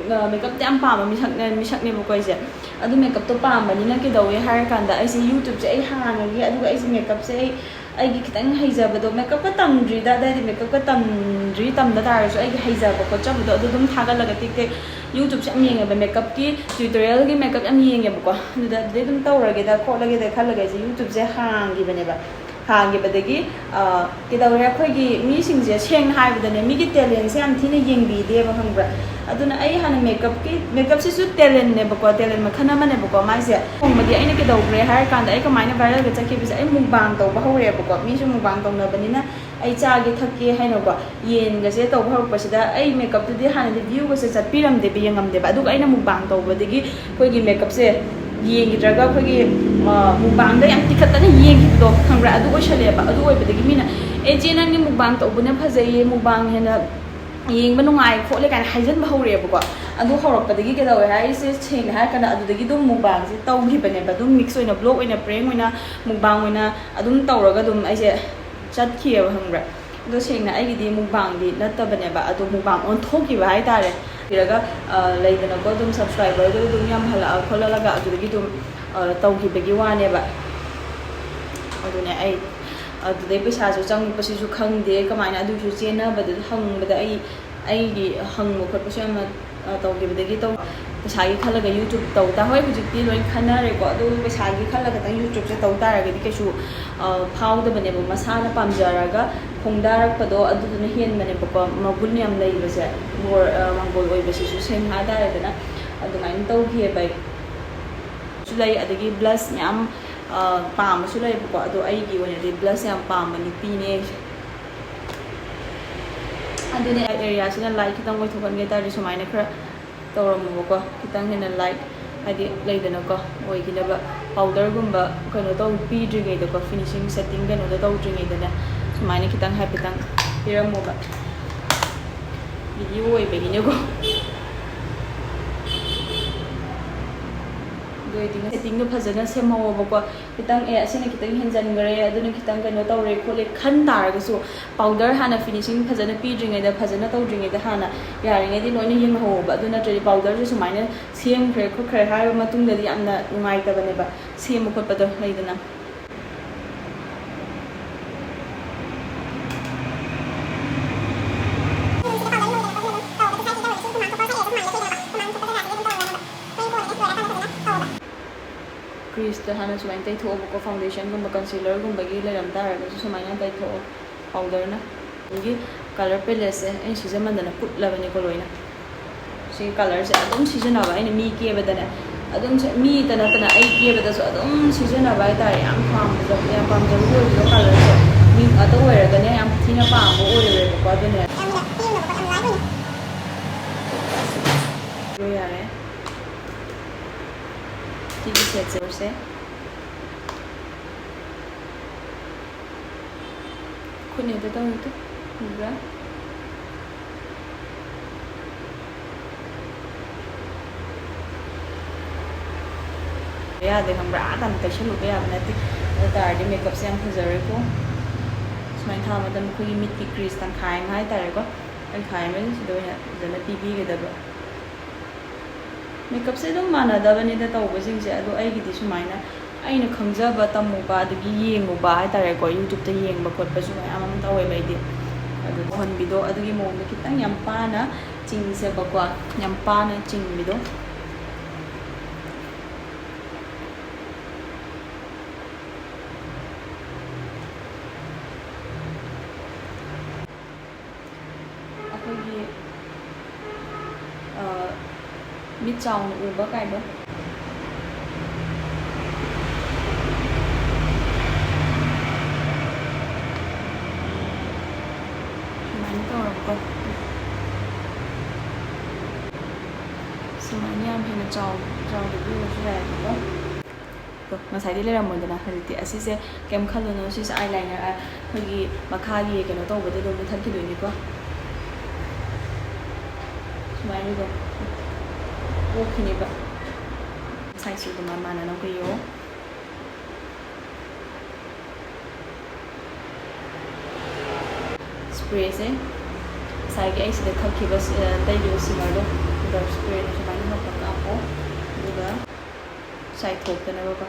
ꯑ, ꯃꯦꯀꯞꯇ ꯌꯥꯝ ꯄꯥꯝꯕ ꯃꯤꯁꯛꯅꯦ, ꯃꯤꯁꯛꯅꯦꯕꯀꯣ ꯑꯩꯁꯦ꯫ ꯑꯗꯨ ꯃꯦꯀꯞꯇꯣ ꯄꯥꯝꯕꯅꯤꯅ ꯀꯩꯗꯧꯋꯦ ꯍꯥꯏꯔꯀꯥꯟꯗ, ꯑꯩꯁꯦ YouTubeꯁꯦ ꯑꯩ ꯍꯥꯡꯉꯒꯦ, ꯑꯗꯨꯒ ꯑꯩꯁꯦ ꯃꯦꯀꯞꯁꯦ ꯑꯩ, ꯑꯩꯒꯤ ꯈꯤꯇꯪ ꯍꯩꯖꯕꯗꯣ, ꯃꯦꯀꯞꯀ ꯇꯝꯗ꯭ꯔꯤꯗ, ꯑꯗꯥꯏꯗꯤ ꯃꯦꯀꯞꯀ ꯇꯝꯗ꯭ꯔꯤ, ꯇꯝꯗ ꯇꯥꯔꯁꯨ ꯑꯩꯒꯤ ꯍꯩꯖꯕ ꯈꯣꯠꯆꯕꯗꯣ ꯑꯗꯨ ꯑꯗꯨꯝ ꯊꯥꯒꯠꯂꯒ ꯇꯦꯛ ꯇꯦꯛ YouTubeꯁꯦ ꯌꯥꯝ ꯌꯦꯡꯉꯦꯕ, ꯃꯦꯀꯞꯀꯤ tutorialꯒꯤ ꯃꯦꯀꯞ ꯌꯥꯝ ꯌꯦꯡꯉꯦꯕꯀꯣ꯫ ꯑꯗꯨꯗ ꯑꯗꯨꯗꯩ ꯑꯗꯨꯝ ꯇꯧꯔꯒꯦꯗ ꯈꯣꯠꯂꯒꯦꯗ ꯈꯜꯂꯒ ꯑꯩꯁꯦ YouTubeꯁꯦ ꯍꯥꯡꯈꯤꯕꯅꯦꯕ꯫ ꯍꯥꯡꯈꯤꯕꯗꯒꯤ, ꯑ, ꯀꯩꯗꯧꯔꯦ, ꯑꯩꯈꯣꯏꯒꯤ ꯃꯤꯁꯤꯡꯁꯦ ꯁꯦꯡꯅ ꯍꯥꯏꯕꯗꯅꯦ, ꯃꯤꯒꯤ talentꯁꯦ ꯌꯥꯝ ꯊꯤꯅ ꯌꯦꯡꯕꯤꯗꯦꯕ, ꯈꯪꯕ꯭ꯔꯥ? ꯑꯗꯨꯅ ꯑꯩ ꯍꯥꯟꯅ ꯃꯦꯀꯞꯀꯤ, ꯃꯦꯀꯞꯁꯤꯁꯨ talentꯅꯦꯕꯀꯣ, talent ꯃꯈꯜ ꯑꯃꯅꯦꯕꯀꯣ ꯃꯥꯏꯁꯦ꯫ ꯅꯣꯡꯃꯗꯤ ꯑꯩꯅ ꯀꯩꯗꯧꯈ꯭ꯔꯦ ꯍꯥꯏꯔ ꯀꯥꯟꯗ, ꯑꯩ ꯀꯃꯥꯏꯅ viralꯒ ꯆꯠꯈꯤꯕꯁꯦ, ꯑꯩ mukbang ꯇꯧꯕ ꯍꯧꯔꯛꯑꯦꯕꯀꯣ꯫ ꯃꯤꯁꯨ mukbang ꯇꯧꯅꯕꯅꯤꯅ ꯑꯩ ꯆꯥꯒꯦ ꯊꯛꯀꯦ ꯍꯥꯏꯅꯀꯣ, ꯌꯦꯟꯒꯁꯦ ꯇꯧꯕ ꯍꯧꯔꯛꯄꯁꯤꯗ, ꯑꯩ ꯃꯦꯀꯞꯇꯨꯗꯤ ꯍꯥꯟꯅꯗꯤ viewꯒꯁꯦ ꯆꯠꯄꯤꯔꯝꯗꯦꯕ, ꯌꯦꯡꯉꯝꯗꯦꯕ꯫ ꯑꯗꯨꯒ ꯑꯩꯅ mukbang ꯇꯧꯕꯗꯒꯤ ꯑꯩꯈꯣꯏꯒꯤ ꯃꯦꯀꯞꯁꯦ ꯌꯦꯡꯈꯤꯗ꯭ꯔꯒ ꯑꯩꯈꯣꯏꯒꯤ, ꯑ, mukbangꯗ ꯌꯥꯝ ꯇꯤꯈꯠꯇꯅ ꯌꯦꯡꯈꯤꯕꯗꯣ, ꯈꯪꯕ꯭ꯔꯥ? ꯑꯗꯨ ꯑꯣꯏꯁꯜꯂꯛꯑꯦꯕ꯫ ꯑꯗꯨ ꯑꯣꯏꯕꯗꯒꯤ ꯃꯤꯅ, "ꯑꯦ, ꯆꯦ, ꯅꯪꯒꯤ mukbang ꯇꯧꯕꯅ ꯐꯖꯩꯌꯦ, mukbang ꯍꯦꯟꯅ ꯌꯦꯡꯕ ꯅꯨꯡꯉꯥꯏ ꯈꯣꯠꯂꯦ" ꯀꯥꯏꯅ ꯍꯥꯏꯖꯟꯕ ꯍꯧꯔꯛꯑꯦꯕꯀꯣ꯫ ꯑꯗꯨ ꯍꯧꯔꯛꯄꯗꯒꯤ ꯀꯩꯗꯧꯋꯦ ꯍꯥꯏꯔꯤꯁꯦ, ꯁꯦꯡꯅ ꯍꯥꯏꯔ ꯀꯥꯟꯗ ꯑꯗꯨꯗꯒꯤ ꯑꯗꯨꯝ mukbangꯁꯦ ꯇꯧꯈꯤꯕꯅꯦꯕ꯫ ꯑꯗꯨꯝ mix ꯑꯣꯏꯅ, vlog ꯑꯣꯏꯅ, prank ꯑꯣꯏꯅ, mukbang ꯑꯣꯏꯅ ꯑꯗꯨꯝ ꯇꯧꯔꯒ ꯑꯗꯨꯝ ꯑꯩꯁꯦ ꯆꯠꯈꯤꯑꯕ, ꯈꯪꯕ꯭ꯔꯥ? ꯑꯗꯣ ꯁꯦꯡꯅ ꯑꯩꯒꯤꯗꯤ mukbangꯗꯤ ꯅꯠꯇꯕꯅꯦꯕ, ꯑꯗꯣ mukbang ꯑꯣꯟꯊꯣꯛꯈꯤꯕ ꯍꯥꯏꯇꯥꯔꯦ꯫ ꯄꯤꯔꯒ, ꯑ, ꯂꯩꯗꯅꯀꯣ, ꯑꯗꯨꯝ subscriberꯗꯣ ꯑꯗꯨꯝ ꯌꯥꯝꯍꯜꯂꯛꯑ ꯈꯣꯠꯂꯛꯑꯒ ꯑꯗꯨꯗꯒꯤ ꯑꯗꯨꯝ, ꯑ, ꯇꯧꯈꯤꯕꯒꯤ ꯋꯥꯅꯦꯕ꯫ ꯑꯗꯨꯅꯦ ꯑꯩ ꯑꯗꯨꯗꯩ ꯄꯩꯁꯥꯁꯨ ꯆꯪꯉꯛꯄꯁꯤꯁꯨ ꯈꯪꯗꯦ ꯀꯃꯥꯏꯅ, ꯑꯗꯨꯁꯨ ꯆꯦꯟꯅꯕꯗꯨ ꯍꯪꯕꯗ ꯑꯩ, ꯑꯩꯒꯤ ꯍꯪꯕ ꯈꯣꯠꯄꯁꯨ ꯌꯥꯝꯅ, ꯑ, ꯇꯧꯈꯤꯕꯗꯒꯤ ꯇꯧ-, ꯄꯩꯁꯥꯒꯤ ꯈꯜꯂꯒ YouTube ꯇꯧ ꯇꯥ-, ꯍꯣꯏ, ꯍꯧꯖꯤꯛꯇꯤ ꯂꯣꯏ ꯈꯟꯅꯔꯦꯀꯣ, ꯑꯗꯨ ꯄꯩꯁꯥꯒꯤ ꯈꯜꯂꯒ ꯈꯇꯪ YouTubeꯁꯦ ꯇꯧ ꯇꯥꯔꯒꯗꯤ ꯀꯩꯁꯨ, ꯑ, ꯐꯥꯎꯗꯕꯅꯦꯕ꯫ ꯃꯁꯥꯅ ꯄꯥꯝꯖꯔꯒ ꯈꯣꯡꯗꯥꯔꯛꯄꯗꯣ ꯑꯗꯨꯗꯨꯅ ꯍꯦꯟꯕꯅꯦꯕꯀꯣ, ꯃꯒꯨꯟ ꯌꯥꯝ ꯂꯩꯕꯁꯦ꯫ ꯃꯣꯔ-, ꯑ, ꯃꯪꯒꯣꯜ ꯑꯣꯏꯕꯁꯤꯁꯨ ꯁꯦꯡꯅ ꯍꯥꯏ ꯇꯥꯔꯦꯗꯅ, ꯑꯗꯨꯃꯥꯏꯅ ꯇꯧꯈꯤꯑꯕ ꯑꯩ꯫ ꯁꯨ ꯂꯩ, ꯑꯗꯒꯤ blush ꯃꯌꯥꯝ, ꯑ, ꯄꯥꯝꯕꯁꯨ ꯂꯩꯌꯦꯕꯀꯣ, ꯑꯗꯣ ꯑꯩꯒꯤ ꯑꯣꯏꯅꯗꯤ blush ꯌꯥꯝ ꯄꯥꯝꯕ ꯅꯨꯄꯤꯅꯦ ꯑꯩꯁꯦ꯫ ꯑꯗꯨꯅꯦ, ꯑꯦꯔꯤꯌꯥꯁꯤꯅ light ꯈꯤꯇꯪ ꯑꯣꯏꯊꯣꯛꯍꯟꯒꯦ ꯇꯥꯔꯗꯤ ꯁꯨꯃꯥꯏꯅ ꯈꯔ ꯇꯧꯔꯝꯃꯣꯕꯀꯣ, ꯈꯤꯇꯪ ꯍꯦꯟꯅ light, ꯍꯥꯏꯗꯤ ꯂꯩꯗꯅꯀꯣ, ꯑꯣꯏꯈꯤꯅꯕ꯫ Powderꯒꯨꯝꯕ ꯀꯩꯅꯣ ꯇꯧ, ꯄꯤꯗ꯭ꯔꯤꯉꯩꯗꯀꯣ, finishing setting ꯀꯩꯅꯣꯗꯣ ꯇꯧꯗ꯭ꯔꯤꯉꯩꯗꯅꯦ, ꯁꯨꯃꯥꯏꯅ ꯈꯤꯇꯪ ꯍꯥꯏꯐꯦꯠꯇꯪ ꯄꯤꯔꯝꯃꯣꯕ, ꯚꯤꯗꯤꯑꯣ ꯑꯣꯏꯕꯒꯤꯅꯦꯀꯣ꯫ ꯑꯗꯨ ꯑꯣꯏꯗꯤ ꯁꯦꯠꯇꯤꯡꯗꯣ ꯐꯖꯅ ꯁꯦꯝꯍꯧꯑꯣꯕꯀꯣ꯫ ꯈꯤꯇꯪ, "ꯑꯦ, ꯑꯁꯤꯅ ꯈꯤꯇꯪ ꯍꯦꯟꯖꯟꯈ꯭ꯔꯦ, ꯑꯗꯨꯅ ꯈꯤꯇꯪ ꯀꯩꯅꯣ ꯇꯧꯔꯦ ꯈꯣꯠꯂꯦ" ꯈꯟ ꯇꯥꯔꯒꯁꯨ, ꯄꯥꯎꯗꯔ ꯍꯥꯟꯅ ꯐꯤꯅꯤꯁꯤꯡ ꯐꯖꯅ ꯄꯤꯗ꯭ꯔꯤꯉꯩꯗ, ꯐꯖꯅ ꯇꯧꯗ꯭ꯔꯤꯉꯩꯗ ꯍꯥꯟꯅ ꯌꯥꯔꯤꯉꯩꯗꯤ ꯂꯣꯏꯅ ꯌꯦꯡꯍꯧꯑꯣꯕ꯫ ꯑꯗꯨ ꯅꯠꯇ꯭ꯔꯗꯤ ꯄꯥꯎꯗꯔꯁꯦ ꯁꯨꯃꯥꯏꯅ ꯁꯦꯝꯈ꯭ꯔꯦ ꯈꯣꯠꯈ꯭ꯔꯦ ꯍꯥꯏꯔꯕ ꯃꯇꯨꯡꯗꯗꯤ ꯌꯥꯝꯅ ꯅꯨꯡꯉꯥꯏꯇꯕꯅꯦꯕ, ꯁꯦꯝꯕ ꯈꯣꯠꯄꯗꯣ ꯂꯩꯗꯅ꯫ ꯀ꯭ꯔꯤꯁꯇ ꯍꯥꯟꯅ ꯁꯨꯃꯥꯏꯅ ꯇꯩꯊꯣꯛꯑꯣꯕꯀꯣ, ꯐꯥꯎꯟꯗꯦꯁꯟꯒꯨꯝꯕ, ꯀꯟꯁꯤꯂꯔꯒꯨꯝꯕꯒꯤ ꯂꯩꯔꯝ ꯇꯥꯔꯒꯁꯨ ꯁꯨꯃꯥꯏꯅ ꯇꯩꯊꯣꯛꯑꯣ ꯄꯥꯎꯗꯔꯅ꯫ ꯑꯗꯒꯤ ꯀꯂꯔ ꯄꯦꯂꯦꯠꯁꯦ ꯑꯩꯅ ꯁꯤꯖꯃꯟꯗꯅ ꯀꯨꯠꯂꯕꯅꯤꯀꯣ ꯂꯣꯏꯅ꯫ ꯁꯤ ꯀꯂꯔꯁꯦ ꯑꯗꯨꯝ ꯁꯤꯖꯤꯟꯅꯕ ꯑꯩꯅ ꯃꯤ ꯀꯦꯕꯗꯅꯦ, ꯑꯗꯨꯝ ꯁꯤ-, ꯃꯤꯇ ꯅꯠꯇꯅ ꯑꯩ ꯀꯦꯕꯗꯁꯨ ꯑꯗꯨꯝ ꯁꯤꯖꯤꯟꯅꯕ ꯍꯥꯏꯇꯥꯔꯦ꯫ ꯌꯥꯝ ꯄꯥꯝꯖꯕ, ꯌꯥꯝ ꯄꯥꯝꯖꯕ ꯑꯣꯏꯕꯗꯣ ꯀꯂꯔꯁꯦ꯫ ꯃꯤ ꯑꯇꯩ ꯑꯣꯏꯔꯒꯅꯦ ꯌꯥꯝ ꯊꯤꯅ ꯄꯥꯝꯕ ꯑꯣꯏꯔꯣꯏꯕꯀꯣ꯫ ꯑꯗꯨꯅꯦ ꯌꯥꯔꯦ꯫ ꯁꯤꯒꯤ ꯁꯦꯠꯁꯦ ꯁꯦ꯫ ꯈꯨꯠꯅ ꯍꯦꯛꯇ ꯇꯧꯔꯤꯗꯣ ꯎꯕ꯭ꯔꯥ? ꯌꯥꯗꯦ ꯈꯪꯕ꯭ꯔꯥ? ꯑꯥ ꯇꯥꯅ ꯇꯩꯁꯜꯂꯨꯕ ꯌꯥꯕ ꯅꯠꯇꯦ꯫ ꯑꯗꯨ ꯇꯥꯔꯗꯤ ꯃꯦꯀꯞꯁꯦ ꯌꯥꯝ ꯐꯖꯔꯣꯏꯀꯣ꯫ ꯁꯨꯃꯥꯏꯅ ꯊꯥꯕ ꯃꯇꯝꯗ ꯑꯩꯈꯣꯏꯒꯤ ꯃꯤꯠꯀꯤ ꯀ꯭ꯔꯤꯁ ꯇꯪꯈꯥꯏ ꯑꯃ ꯍꯥꯏꯇꯥꯔꯦꯀꯣ, ꯇꯪꯈꯥꯏ ꯑꯃ ꯁꯤꯗ ꯑꯣꯏꯅ ꯐꯖꯅ ꯄꯤꯕꯤꯒꯗꯕ꯫ ꯃꯦꯀꯞꯁꯦ ꯑꯗꯨꯝ ꯃꯥꯟꯅꯗꯕꯅꯤꯗ ꯇꯧꯕꯁꯤꯡꯁꯦ, ꯑꯗꯣ ꯑꯩꯒꯤꯗꯤ ꯁꯨꯃꯥꯏꯅ ꯑꯩꯅ ꯈꯪꯖꯕ, ꯇꯝꯃꯨꯕ, ꯑꯗꯒꯤ ꯌꯦꯡꯉꯨꯕ ꯍꯥꯏꯇꯥꯔꯦꯀꯣ, YouTube-ꯇ ꯌꯦꯡꯕ ꯈꯣꯠꯄ ꯁꯨꯃꯥꯏꯅ ꯑꯃ ꯇꯧꯋꯦꯕ ꯑꯩꯗꯤ꯫ ꯑꯗꯨ ꯇꯧꯍꯟꯕꯤꯗꯣ ꯑꯗꯨꯒꯤ ꯃꯑꯣꯡꯗ ꯈꯤꯇꯪ ꯌꯥꯝ ꯄꯥꯅ ꯆꯤꯡꯁꯦꯕꯀꯣ, ꯌꯥꯝ ꯄꯥꯅ ꯆꯤꯡꯕꯤꯗꯣ꯫ ꯑꯩꯈꯣꯏꯒꯤ, ꯑ, ꯃꯤꯠ ꯆꯥꯎꯅ ꯎꯕ ꯀꯥꯏꯗꯣ꯫ ꯁꯨꯃꯥꯏꯅ ꯇꯧꯔꯒꯀꯣ꯫ ꯁꯨꯃꯥꯏꯅ ꯌꯥꯝ ꯍꯦꯟꯅ ꯆꯥꯎ-, ꯆꯥꯎꯗꯕꯤ ꯑꯣꯏꯔꯁꯨ ꯌꯥꯏꯕꯀꯣ꯫ ꯉꯁꯥꯏꯗꯤ ꯂꯩꯔꯝꯃꯣꯏꯗꯅ, ꯍꯧꯖꯤꯛꯇꯤ ꯑꯁꯤꯁꯦ ꯀꯩꯝ ꯈꯜꯂꯨꯅꯨ, ꯁꯤꯁꯦ ꯑꯥꯏ ꯂꯥꯏꯅꯔ ꯑꯩꯈꯣꯏꯒꯤ ꯃꯈꯥꯒꯤ ꯀꯩꯅꯣ ꯇꯧꯕꯗ ꯑꯗꯨꯝ ꯃꯨꯊꯠꯈꯤꯗꯣꯏꯅꯤꯀꯣ꯫ ꯁꯨꯃꯥꯏꯅ ꯑꯗꯨꯝ ꯀꯣꯛꯈꯤꯅꯦꯕ꯫ ꯁꯥꯏꯖꯁꯨ ꯑꯗꯨꯃꯥꯏꯅ ꯃꯥꯟꯅꯅ ꯀꯨꯏꯌꯣ꯫ ꯁ꯭ꯄ꯭ꯔꯦꯁꯦ ꯉꯁꯥꯏꯒꯤ ꯑꯩ ꯁꯤꯗ ꯊꯛꯈꯤꯕ ꯁꯤ-, ꯑ, ꯇꯩꯈꯤꯕ ꯁꯤꯃꯔꯗꯣ, ꯗꯥꯔꯛ ꯁ꯭ꯄ꯭ꯔꯦꯗꯣ ꯁꯨꯃꯥꯏꯅ ꯍꯥꯞꯄ ꯀꯥꯞꯄꯣ, ꯑꯗꯨꯒ ꯆꯥꯏꯊꯣꯛꯇꯅꯕꯀꯣ꯫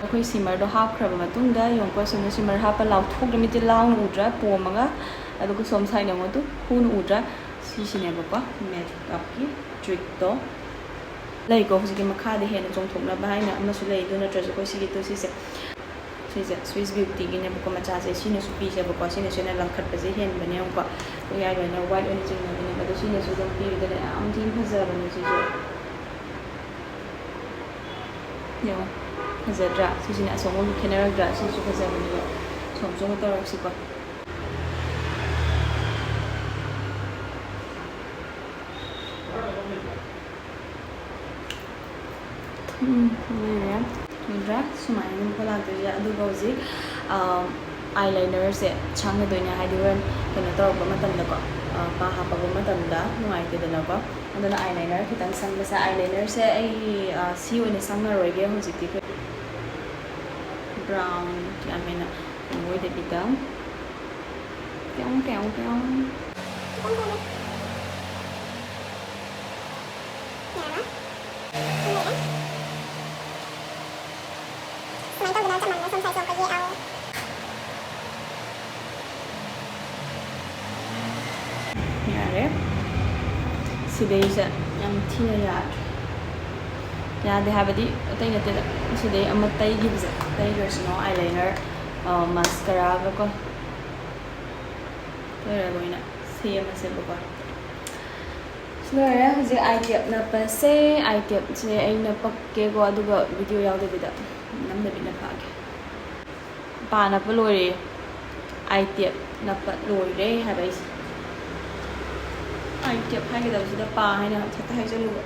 ꯑꯩꯈꯣꯏ ꯁꯤꯃꯔꯗꯣ ꯍꯥꯞꯈ꯭ꯔꯕ ꯃꯇꯨꯡꯗ, ꯌꯦꯡꯉꯨꯀꯣ, ꯁꯣꯝꯗ ꯁꯤꯃꯔ ꯍꯥꯞꯄ ꯂꯥꯎꯊꯣꯛꯈ꯭ꯔꯦ, ꯃꯤꯠꯇꯤ ꯂꯥꯎꯅ ꯎꯗ꯭ꯔꯥ, ꯄꯣꯝꯃꯒ꯫ ꯑꯗꯨꯒ ꯁꯣꯝ ꯁꯥꯏꯗ ꯌꯦꯡꯉꯣ, ꯑꯗꯨ ꯍꯨꯅ ꯎꯗ꯭ꯔꯥ? ꯁꯤꯁꯤꯅꯦꯕꯀꯣ ꯃꯦꯀꯞꯀꯤ ꯇ꯭ꯔꯤꯛꯇꯣ꯫ ꯂꯩꯀꯣ, ꯍꯧꯖꯤꯛꯀꯤ ꯃꯈꯥꯗ ꯍꯦꯟꯅ ꯆꯣꯡꯊꯣꯛꯅꯕ ꯍꯥꯏꯅ ꯑꯃꯁꯨ ꯂꯩ, ꯑꯗꯨ ꯅꯠꯇ꯭ꯔꯁꯨ ꯑꯩꯈꯣꯏ ꯁꯤꯒꯤ ꯇꯨ ꯁꯤꯁꯦ, ꯁꯤꯁꯦ Swiss Beautyꯒꯤꯅꯦꯕꯀꯣ, ꯃꯆꯥꯁꯦ꯫ ꯁꯤꯅꯁꯨ ꯄꯤꯁꯦꯕꯀꯣ, ꯁꯤꯅꯁꯨ ꯍꯦꯟꯅ ꯂꯪꯈꯠꯄꯁꯦ ꯍꯦꯟꯕꯅꯦꯕꯀꯣ꯫ ꯑꯩꯈꯣꯏ ꯌꯥꯏ ꯂꯣꯏꯅ ꯋꯥꯏꯠ ꯑꯣꯏꯅ ꯆꯤꯡꯅꯕꯅꯦꯕ, ꯑꯗꯣ ꯁꯤꯅꯁꯨ ꯑꯗꯨꯝ ꯄꯤꯕꯗꯅꯦ ꯌꯥꯝ ꯊꯤꯅ ꯐꯖꯕꯅꯦ ꯁꯤꯁꯨ꯫ ꯌꯦꯡꯉꯣ, ꯐꯖꯗ꯭ꯔꯥ? ꯁꯤꯁꯤꯅ ꯑꯁꯣꯝꯒ ꯈꯦꯠꯅꯔꯛꯇ꯭ꯔꯥ? ꯁꯤꯁꯨ ꯐꯖꯕꯅꯦꯕ꯫ ꯁꯣꯝ ꯁꯣꯝꯒ ꯇꯧꯔꯛꯁꯤꯀꯣ꯫ ꯎꯝ, ꯂꯣꯏꯔꯦ꯫ ꯎꯗ꯭ꯔꯥ? ꯁꯨꯃꯥꯏꯅ ꯑꯃꯨꯛꯀ ꯂꯥꯛꯇꯣꯏꯁꯦ꯫ ꯑꯗꯨꯒ ꯍꯧꯖꯤꯛ, ꯑꯥ, ꯑꯥꯏ ꯂꯥꯏꯅꯔꯁꯦ ꯁꯪꯒꯗꯣꯏꯅꯦ, ꯍꯥꯏꯗꯤ ꯍꯣꯔꯦꯟ ꯀꯩꯅꯣ ꯇꯧꯔꯛꯄ ꯃꯇꯝꯗꯀꯣ, ꯑꯥ, ꯄꯥ ꯍꯥꯞꯄꯛꯄ ꯃꯇꯝꯗ ꯅꯨꯡꯉꯥꯏꯇꯦꯗꯅꯀꯣ꯫ ꯑꯗꯨꯅ ꯑꯥꯏ ꯂꯥꯏꯅꯔ ꯈꯤꯇꯪ ꯁꯪꯕꯁꯦ, ꯑꯥꯏ ꯂꯥꯏꯅꯔꯁꯦ ꯑꯩ, ꯑꯥ, ꯁꯤ ꯑꯣꯏꯅ ꯁꯪꯉꯔꯣꯏꯒꯦ ꯍꯧꯖꯤꯛꯇꯤ꯫ ꯑꯩꯈꯣꯏ ꯕ꯭ꯔꯥꯎꯟ ꯌꯥꯝ ꯍꯦꯟꯅ ꯀꯩꯅꯣ ꯑꯣꯏꯗꯕꯤꯗ꯫ ꯄ꯭ꯌꯣꯡ, ꯄ꯭ꯌꯣꯡ, ꯄ꯭ꯌꯣꯡ꯫ ꯁꯨꯃꯥꯏꯅ ꯇꯧꯗꯅ ꯆꯞ ꯃꯥꯟꯅꯅ ꯁꯣꯝ ꯁꯥꯏꯗ ꯁꯣꯝ ꯀꯛꯑꯦ꯫ ꯌꯥꯔꯦ꯫ ꯁꯤꯗꯩꯁꯦ ꯌꯥꯝ ꯊꯤꯅ ꯌꯥꯗ꯭ꯔꯦ꯫ ꯌꯥꯗꯦ ꯍꯥꯏꯕꯗꯤ ꯑꯇꯩ ꯅꯠꯇꯦꯗ, ꯁꯤꯗꯩ ꯑꯃ ꯇꯩꯈꯤꯕꯁꯦ, ꯇꯩꯈ꯭ꯔꯁꯤꯅꯣ ꯑꯥꯏ ꯂꯥꯏꯅꯔ, ꯑ, ꯃꯥꯁꯀꯔꯥꯒ ꯀꯣ꯫ ꯂꯣꯏꯔꯒ ꯑꯣꯏꯅ ꯁꯦꯝꯃꯁꯦꯕꯀꯣ꯫ ꯂꯣꯏꯔꯦ꯫ ꯍꯧꯖꯤꯛ ꯑꯥꯏ ꯀꯦꯞ ꯅꯞꯄꯁꯦ꯫ ꯑꯥꯏ ꯀꯦꯞꯁꯦ ꯑꯩ ꯅꯞꯄꯛꯀꯦꯀꯣ, ꯑꯗꯨꯒ ꯚꯤꯗꯤꯑꯣ ꯌꯥꯎꯗꯕꯤꯗ ꯅꯝꯗꯕꯤ ꯅꯞꯄꯛꯑꯒꯦ꯫ ꯄꯥ ꯅꯞꯄ ꯂꯣꯏꯔꯦ꯫ ꯑꯥꯏ ꯇꯦꯞ ꯅꯞꯄ ꯂꯣꯏꯔꯦ ꯍꯥꯏꯕ ꯑꯩꯁꯦ꯫ ꯑꯥꯏ ꯇꯦꯞ ꯍꯥꯏꯒꯗꯕꯁꯤꯗ ꯄꯥ ꯍꯥꯏꯅ ꯍꯦꯛꯇ ꯍꯥꯏꯖꯜꯂꯨꯕ꯫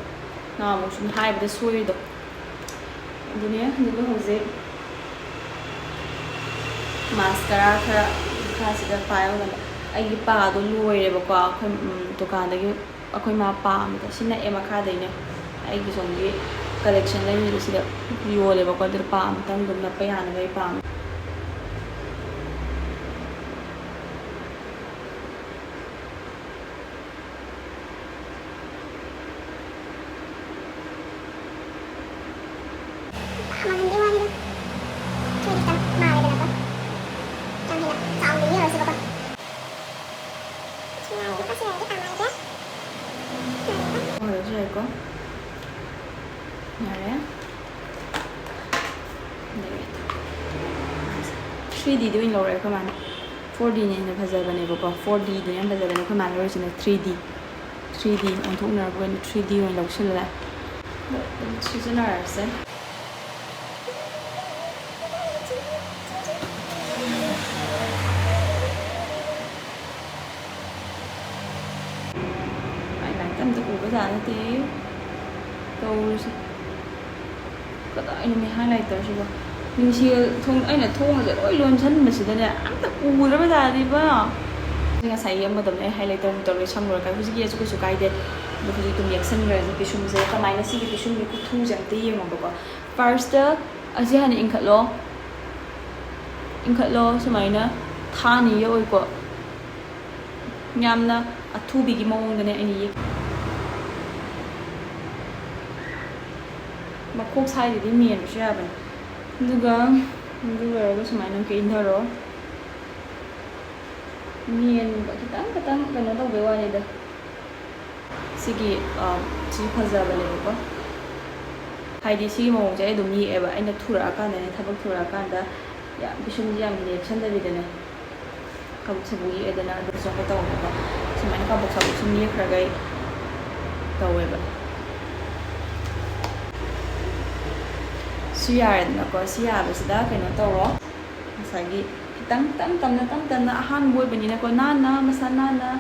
ꯅꯍꯥꯟꯃꯨꯛꯁꯨ ꯍꯥꯏꯕꯗ ꯁꯣꯏꯔꯤꯗꯣ꯫ ꯑꯗꯨꯅꯦ, ꯑꯗꯨꯒ ꯍꯧꯖꯤꯛ ꯃꯥꯁꯀꯔꯥ ꯈꯔ ꯃꯈꯥꯁꯤꯗ ꯄꯥꯏꯔꯝꯒꯅꯤ꯫ ꯑꯩꯒꯤ ꯄꯥꯗꯣ ꯂꯣꯏꯔꯦꯕꯀꯣ꯫ ꯑꯩꯈꯣꯏ, ꯎꯝ, ꯗꯨꯀꯥꯟꯗꯒꯤ ꯑꯩꯈꯣꯏ ꯃꯥ ꯄꯥ ꯑꯃꯗ ꯁꯤ ꯅꯛꯑꯦ ꯃꯈꯥꯗꯩꯅꯦ꯫ ꯑꯩꯒꯤ ꯁꯣꯝꯒꯤ ꯀꯂꯦꯛꯁꯟ ꯂꯩꯔꯤꯕꯁꯤꯗ ꯌꯣꯜꯂꯦꯕꯀꯣ꯫ ꯑꯗꯨꯗ ꯄꯥ ꯑꯃꯇꯪ ꯑꯗꯨꯝ ꯅꯞꯄ ꯌꯥꯅꯕ ꯑꯩ ꯄꯥ ꯑꯃ꯫ ꯃꯥꯟꯍꯟꯕꯩ ꯋꯥꯅꯤꯗ꯫ ꯊꯣꯏꯗꯤ ꯈꯤꯇꯪ ꯃꯥꯜꯂꯦꯗꯅꯀꯣ꯫ ꯌꯥꯝ ꯍꯦꯟꯅ ꯆꯥꯎꯅ ꯌꯦꯡꯉꯁꯦꯕꯀꯣ꯫ ꯁꯤ ꯉꯥꯏꯔꯦ, ꯂꯨꯄꯥ ꯁꯤ ꯉꯥꯏꯔꯦ, ꯀꯥ ꯉꯥꯏꯔꯦ꯫ ꯉꯥꯏꯔꯦꯀꯣ꯫ ꯌꯥꯔꯦ꯫ ꯊ꯭ꯔꯤ ꯗꯤꯗ ꯑꯣꯏꯅ ꯂꯧꯔꯦ ꯑꯩꯈꯣꯏ ꯃꯥꯅ꯫ ꯐꯣꯔ ꯗꯤꯅ ꯍꯦꯟꯅ ꯐꯖꯕꯅꯦꯕꯀꯣ꯫ ꯐꯣꯔ ꯗꯤꯗꯨꯅ ꯌꯥꯝ ꯐꯖꯕꯅꯦ꯫ ꯑꯩꯈꯣꯏ ꯃꯥꯅ ꯂꯧꯔꯤꯁꯤꯅ ꯊ꯭ꯔꯤ ꯗꯤ꯫ ꯊ꯭ꯔꯤ ꯗꯤ ꯑꯣꯟꯊꯣꯛꯅꯔꯛꯄ ꯑꯣꯏꯅ ꯊ꯭ꯔꯤ ꯗꯤ ꯑꯣꯏꯅ ꯂꯧꯁꯤꯜꯂꯦ꯫ ꯑꯗꯣ ꯑꯗꯨꯝ ꯁꯤꯖꯤꯟꯅꯔꯁꯦ꯫ ꯑꯩ ꯂꯥꯏꯔꯤꯛ ꯑꯝꯇ ꯎꯕ ꯖꯥꯠ ꯅꯠꯇꯦ ꯇꯧꯔꯤꯁꯦ꯫ ꯀꯗꯥꯏꯅꯣ ꯃꯤ ꯍꯥꯏꯂꯥꯏꯇꯔꯁꯤꯕꯣ? ꯃꯤꯡꯁꯦꯜ ꯊꯣꯡ-, ꯑꯩꯅ ꯊꯣꯡꯒꯁꯦ ꯂꯣꯏ ꯂꯣꯟꯁꯤꯟꯕꯁꯤꯗꯅꯦ, ꯑꯝꯇ ꯎꯗ꯭ꯔꯕ ꯖꯥꯠꯅꯤꯕ꯫ ꯉꯁꯥꯏ ꯌꯦꯡꯕ ꯃꯇꯝꯗ ꯑꯩ ꯍꯥꯏꯂꯥꯏꯇꯔ ꯇꯧꯔꯒ ꯁꯝ ꯂꯣꯏꯔꯀꯥꯟꯗ ꯍꯧꯖꯤꯛ ꯌꯦꯛꯑꯁꯨ ꯀꯩꯁꯨ ꯀꯥꯏꯗꯦ꯫ ꯑꯗꯣ ꯍꯧꯖꯤꯛ ꯑꯗꯨꯝ ꯌꯦꯛꯁꯟꯈ꯭ꯔꯁꯦ ꯄꯤꯁꯨꯝꯁꯦ꯫ ꯀꯃꯥꯏꯅ ꯁꯤꯒꯤ ꯄꯤꯁꯨꯝꯒꯤ ꯈꯨꯊꯨꯁꯦ ꯑꯝꯇ ꯌꯦꯡꯉꯣꯕꯀꯣ꯫ ꯐꯥꯔꯁꯇ ꯑꯁꯤ ꯍꯥꯟꯅ ꯏꯟꯈꯠꯂꯣ꯫ ꯏꯟꯈꯠꯂꯣ, ꯁꯨꯃꯥꯏꯅ ꯊꯥꯅ ꯌꯦꯛꯑꯣꯏꯀꯣ꯫ ꯌꯥꯝꯅ ꯑꯊꯨꯕꯤꯒꯤ ꯃꯑꯣꯡꯗꯅꯦ ꯑꯩꯅ ꯌꯦꯛ-, ꯃꯈꯣꯛ ꯁꯥꯏꯗꯗꯤ ꯃꯦꯟꯕꯁꯨ ꯌꯥꯕꯅꯤ꯫ ꯑꯗꯨꯒ ꯑꯗꯨ ꯂꯣꯏꯔꯒ ꯁꯨꯃꯥꯏꯅ ꯑꯃꯨꯛꯀ ꯏꯟꯊꯔꯣ꯫ ꯃꯦꯟꯕ ꯈꯤꯇꯪ ꯈꯤꯇꯪ ꯀꯩꯅꯣ ꯇꯧꯕꯩ ꯋꯥꯅꯤꯗ꯫ ꯁꯤꯒꯤ, ꯑ, ꯁꯤ ꯐꯖꯕꯅꯦꯕꯀꯣ꯫ ꯍꯥꯏꯗꯤ ꯁꯤꯒꯤ ꯃꯑꯣꯡꯁꯦ ꯑꯩ ꯑꯗꯨꯝ ꯌꯦꯛꯑꯦꯕ꯫ ꯑꯩꯅ ꯊꯨꯔꯛꯑꯀꯥꯟꯗꯅꯦ, ꯊꯕꯛ ꯊꯨꯔꯛꯑꯀꯥꯟꯗ ꯌꯥꯝ ꯄꯤꯁꯨꯝꯁꯦ ꯌꯥꯝ ꯅꯦꯠꯁꯟꯗꯕꯤꯗꯅꯦ꯫ ꯀꯕꯣꯛ ꯁꯥꯕꯨ ꯌꯦꯛꯑꯦꯗꯅ ꯑꯗꯨ ꯆꯣꯡꯕ ꯇꯧꯋꯦꯕꯀꯣ꯫ ꯁꯨꯃꯥꯏꯅ ꯀꯕꯣꯛ ꯁꯥꯕꯨ ꯁꯨꯝ ꯌꯦꯛꯈ꯭ꯔꯒ ꯑꯩ ꯇꯧꯋꯦꯕ꯫ ꯁꯤ ꯌꯥꯔꯦꯗꯅꯀꯣ꯫ ꯁꯤ ꯌꯥꯕꯁꯤꯗ ꯀꯩꯅꯣ ꯇꯧꯔꯣ, ꯉꯁꯥꯏꯒꯤ ꯇꯝ ꯇꯝ ꯇꯝꯅ, ꯇꯝ ꯇꯝꯅ, ꯑꯍꯥꯟꯕ ꯑꯣꯏꯕꯅꯤꯅꯀꯣ, ꯅꯥꯟꯅ, ꯃꯁꯥ ꯅꯥꯟꯅ,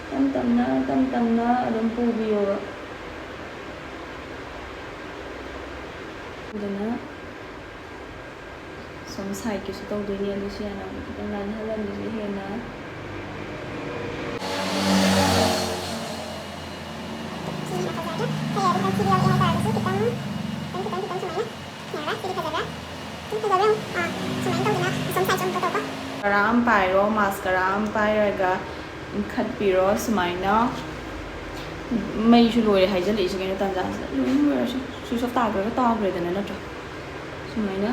ꯇꯝ ꯇꯝꯅ, ꯇꯝ ꯇꯝꯅ ꯑꯗꯨꯝ ꯄꯨꯕꯤꯌꯣꯕ꯫ ꯑꯗꯨꯅ ꯁꯣꯝ ꯁꯥꯏꯠꯀꯤꯁꯨ ꯇꯧꯗꯣꯏꯅꯦ, ꯑꯗꯨꯁꯨ ꯌꯥꯅꯕ ꯈꯤꯇꯪ ꯅꯥꯟꯍꯜꯂꯝꯃꯤꯁꯦ ꯍꯦꯟꯅ꯫ ꯁꯤ ꯍꯦꯟꯅ ꯐꯖꯔꯗ꯭ꯔꯥ? ꯍꯌꯦꯡ ꯑꯗꯨꯝ ꯁꯤꯗꯤ ꯌꯥꯎꯔꯛꯑꯦ ꯍꯥꯏꯇꯥꯔꯒꯁꯨ ꯈꯤꯇꯪ, ꯈꯤꯇꯪ, ꯈꯤꯇꯪ, ꯈꯤꯇꯪ ꯁꯨꯃꯥꯏꯅ꯫ ꯌꯥꯔꯕ? ꯁꯤꯗꯤ ꯐꯖꯕ꯭ꯔꯥ? ꯁꯤ ꯐꯖꯕ꯭ꯔꯥ ꯌꯦꯡꯉꯨ꯫ ꯑꯥ, ꯁꯨꯃꯥꯏꯅ ꯇꯧꯗꯅ ꯁꯣꯝ ꯁꯥꯏꯠꯁꯨ ꯑꯃꯨꯛꯀ ꯇꯧꯀꯣ꯫ ꯀꯔꯥ ꯑꯃ ꯄꯥꯏꯔꯣ, ꯃꯥꯁꯀꯔꯥ ꯑꯃ ꯄꯥꯏꯔꯒ ꯏꯟꯈꯠꯄꯤꯔꯣ ꯁꯨꯃꯥꯏꯅ꯫ ꯃꯩꯁꯨ ꯂꯣꯏꯔꯦ ꯍꯥꯏꯖꯜꯂꯛꯏꯁꯦ ꯀꯩꯅꯣ, ꯇꯥꯟꯖꯥꯁꯤꯗ꯫ ꯂꯣꯏꯅ ꯂꯣꯏꯔꯁꯦ꯫ Switch off ꯇꯥꯈ꯭ꯔꯒ ꯇꯥꯈ꯭ꯔꯦꯗꯅ, ꯅꯠꯇ꯭ꯔꯥ? ꯁꯨꯃꯥꯏꯅ